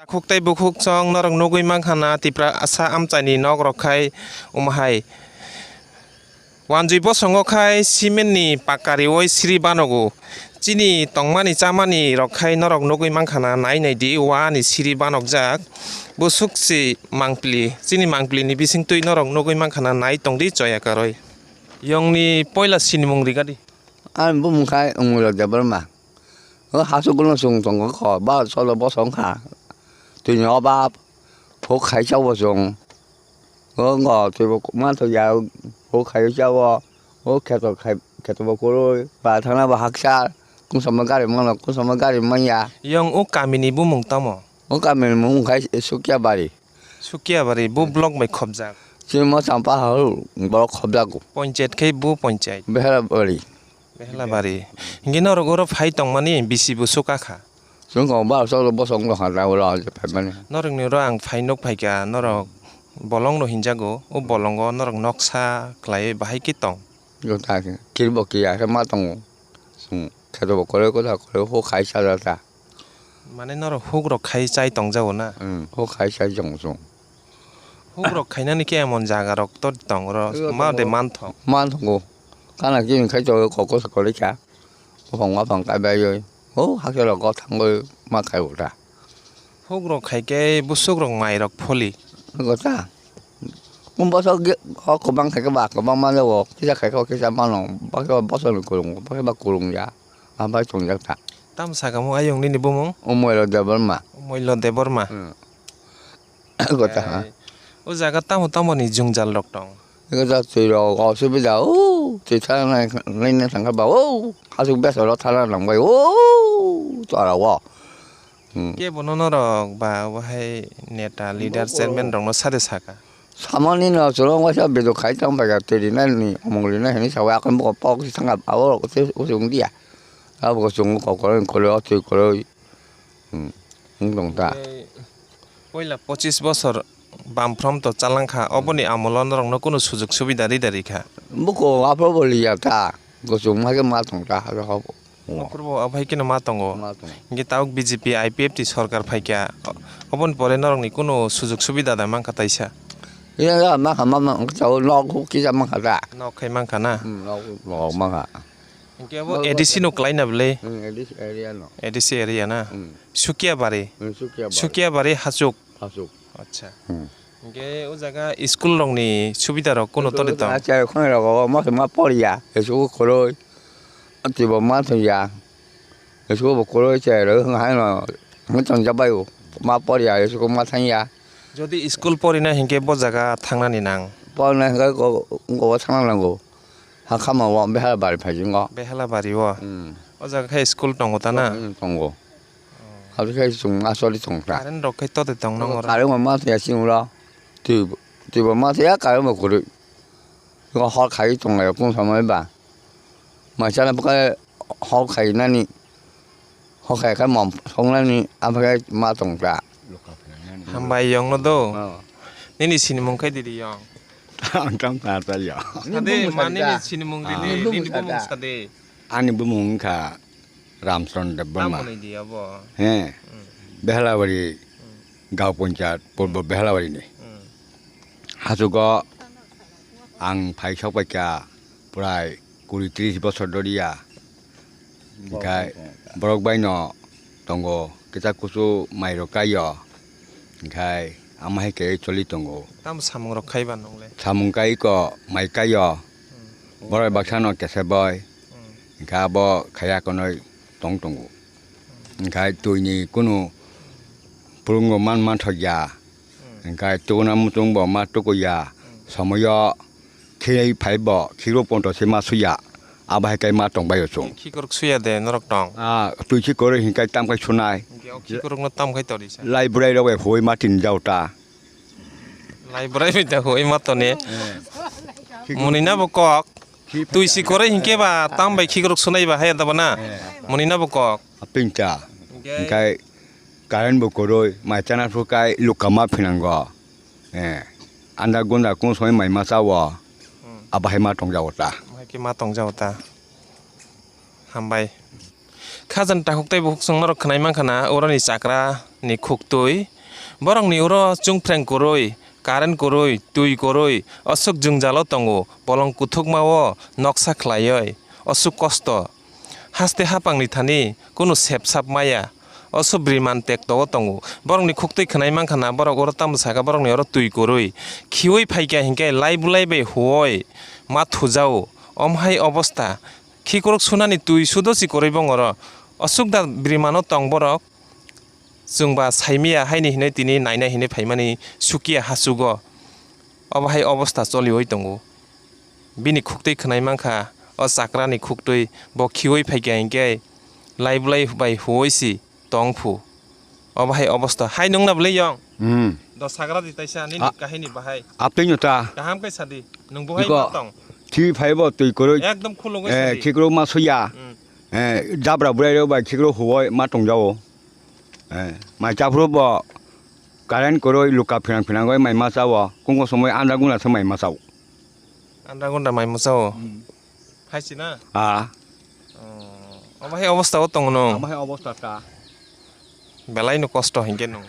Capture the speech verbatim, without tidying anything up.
Takhuk tei bukhuk chwng norok nugwi mankha na Tiprasa amchaini nok rok khai omo hai. Wanjwi bosongo khai cement ni pakka riwi siri banogo. Chini tongmani chamani rok khai norok nugwi mankha na nai nai di wa ni siri banokjak. Busuk si mangpili, chini mangpili ni bising twi norok nugwi mankha na nai tong di choya karwi. Yong ni poila sinimung rigadi. Ani bumung khai Umula Debbarma. O hasuk guno chwng tongo kho, ba cholo bosong kha. Twini obab, huk khai chao chwng. O ngo twibo ma thok ya, huk khai chao. O kheto khai, kheto bo kwrwi, ba thangna bo hakchar. Kungsama gari mano, kungsama gari manya. Yong o kamini bumung tamo? O kamini mung khai Sukia Bari. Sukia Bari, bo block bai khopjak. Chini mo Champa Hal borok khopjago. Panchayat khai bo panchayat. Behera Bari. Behela Bari. Hinge norok oro phai tongmani bisi bo suka kha. Chwng kong ba so bosong no kha oro phai mani. Norok ni oro ang phai nuk phai kha, norok bolong no hinjago. O bolongo norok noksa khlai bahai khe tong. Yo ta khe, kir bo kiya khe ma tongo. Chwng kheto bo kwrwi kwthar kwrwi huk khai cha ja ta. Mane norok huk rok khai chai tong jago na? Hmm, huk khai chai tong chwng. Huk rok khainani khe emon jaga rok to tong ro, ma de man thok. Man thok. Kana khe khai to koko sa kwrwi kha. Buphang ma phang kai bai oi. O hakhe rok go thangwi ma khai uta. Huk rok khai khe busuk rok mai rok pholi. Go ta. Mo bosok ge, o kwbang khai khe ba kwbang ma jago, kisa khai khe o kisa mano, ba khe ba bosor ni kwrwng, ba khe ba kwrwng ya, a bai tongjak ta. Tamo saka mo ayung nini bumung? Umoilo Debbarma. Umoilo Debbarma. Hmm. Go ta ha. Ai, o jaga tamo tamo ni jwngjal rok tong? Ego ta twi rok osubida, o twi thana nai, nai thang kha ba, o hasuk besa rok thana nang bai, o tora o. Hmm. Kebono norok ba obo hai neta, leader, chairman rokno sade saka? Samani no chwrwng waisa biduk khai tong bai kha, twi rinani, omong rinai hinwi sawi, akon bokol pok si thangkha, abo rok se usi wng dia. Abo bo chwng kok kwrwi, kwrwi, o twi kwrwi. Hmm. Wng tong ta. Tei puila pochis bosor Bamfront to chalang kha, oboni amolo norokno kunu sujug subida rida rikha? Buko aphuru bo liya ta, kuchuk ma khe ma tong ta, abo hobo. Aphuru bo aphai kheno ma tongo. Ma tongo. Hinkhe tabuk B J P I P F T sorkar phaikha, oboni pore norokni kunu sujug subida da mankha taisa? Iya, ya, mankha, ma, ma, chao nok kisa mankha da. Nok khai mankha na? Hmm, nok, nok mankha. Hinkhe abo A D C no kwlaina bwle? Hmm, A D C area no. A D C area na? Hmm. Sukiabari? Hmm, Sukiabari. Sukiabari hachuk? Hachuk. Acha. Hmm. Hinkhe o jaga school rokni subida rok kuno toni tong? Acha, khonai rogo mo ma poriya, school kwrwi. Twibo ma thangya. School bo kwrwi, chai rok wng haino wng tongjabaio. Ma poriya, school ma thangya. Jodi school porina hinkhe bo jaga thangnani nang? Porina hinkhe go, go thangna nango. Hakha ma o Behalabari phai jingo. Behalabari o? Hmm. O jaga khe school tongo ta na? Hmm, tongo. Abo khe chwng aswk tong kha. Current rok khe totwi tong nang oro? Current bo ma thangya chini ulo. Twi, twi bo ma thangya, current bo kwrwi. Hor khai tong laio kung samai ba. Mai chana bwkha hor khai nani. Hor khai khe mom song nani, abo khe ma tong kha. Hambai yong no do. Oh. Nini sinimung khe didi yong? Ang tang ta ta ya. Sade, ma nini sinimung didi, nini bumung sade. Ani bumung wngkha Ramcharan Debbarma. Tamoni di abo? He. Hmm. Behalabari, hmm, Gaon Panchayat, Purbo Behalabari ni. Hmm. Hachugo ang phai sok pai kha prai kuri tris bosor doriya. Hinkhe borok bai no tongo, kisa kusu mai rok kai o. Hinkhe ama hai khe choli tongo. Tamo samung rok khai ba nong le? Samung kai ko, mai kai o. Hmm. Borok baksa no kesa boi. Hmm. Hinkhe abo khaya konoi tong tongo. Hinkhe twi ni kunu phurungo man man thok ya. Hmm. Hinkhe tukuna muchung bo ma tuku ya. Hmm. Somoyo khei phai bo khiro ponto se ma suya. Abo hai kai ma tong bai o chwng. Khikrok suya de norok tong? Ah, twi khikrok hinkhe tam khai sunai. Hinkhe o khikrok no tam khai tori sa? Lai bwrai rok bai huwi ma tin jao ta. Lai bwrai bai da huwi ma toni. Eh. Muni na bo kok. Twi si kwrwi hinkhe ba tam bai khikrok sunai ba haya da ba na? Eh. Muni na bo kok. Apinta. Hinkhe? Hinkhe current bo kwrwi, mai chana phukai lukama phinango. Eh. Anda gunda kung soi mai ma chao. Hmm. Abo hai ma tong jao ta. Abo hai khe ma tong jao ta. Hambai. Khajani takhuk tei bukhuk chwng norok khwnai mankha na, oroni chakra ni khuktwi Borokni oro chungphreng kwrwi, current kwrwi, twi kwrwi, aswk jwngjalo tongo, bolong kuthukmao noksa khlaiwi, aswk kosto. Haste hapangni thani kunu sepsap maya, aswk briman tekto o tongo. Borokni khuktwi khwnai mankha na, borok oro tamo sakha, borokni oro twi kwrwi. Khiwi phaikha hinkhe lai bulai bai huoi ma thujao, omhai obostha. Khikrok sunani twi sudo si kwrwi bongoro. Aswk da brimano tong borok. Chwng ba saimaya haini hinwi tini naina hinwi phaimani sukiya hachugo. Obo hai obostha choliwi tongo. Bini khuktwi khwnai mankha, o chakrani khuktwi bo khiwi phaikha hinkhe lai bulai bai huoi si tong phu. Obo hai obostha. Hai nwng na bwlai yong? Hmm. Do sagra di taisa nini A- kahini bahai. Aptwi no ta. Kaham khe sadi. Nwng bo hai Iko ma tong. Khiwi phai bo twi kwrwi. Ekdom khulungwi Eh, sadi. Khikrok ma suya. Hmm. Eh, jabra bwrwi rok bai khikrok huoi ma tongjao. Eh, mai chaphru bo current kwrwi luka phinang phinangwi mai ma chao. Kungko somoi andra guna se mai ma chao. Andra gunda mai ma chao. Hmm. Hai si na? Ah. Oh. Obo hai obostha o tongo no. Obo hai obostha ta. Belai no kosto hinkhe no.